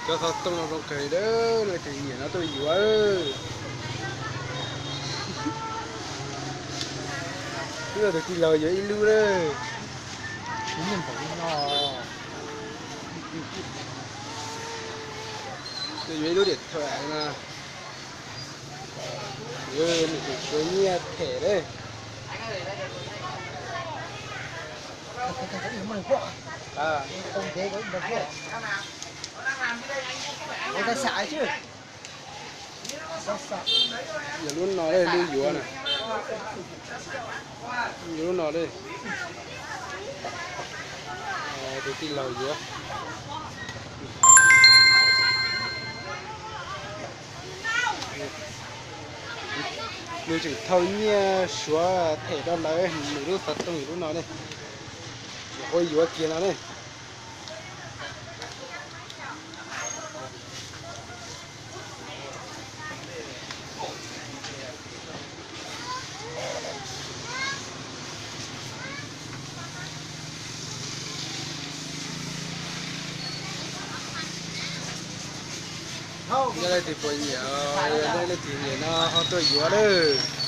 Cov xov tooj no zoo kawg li lawm, leej twg nyiam no tuaj yuav. Wb tus tij laug yuav ib lub lawm. Tuaj yuav ib lub điện thoại no. Yuav nws tus suav nyiaj them lawm. Yog lub no, lub yuav na. Yog lub no, tus tij laug yuav. Nws tseem thau nyiaj suav them rau lawv, nws lub xov tooj yog lub no ne. Ua yuav kiag no ne. Yog leej twg puas nyiam, yog leej twg nyiam no ho tuaj yuav lawm.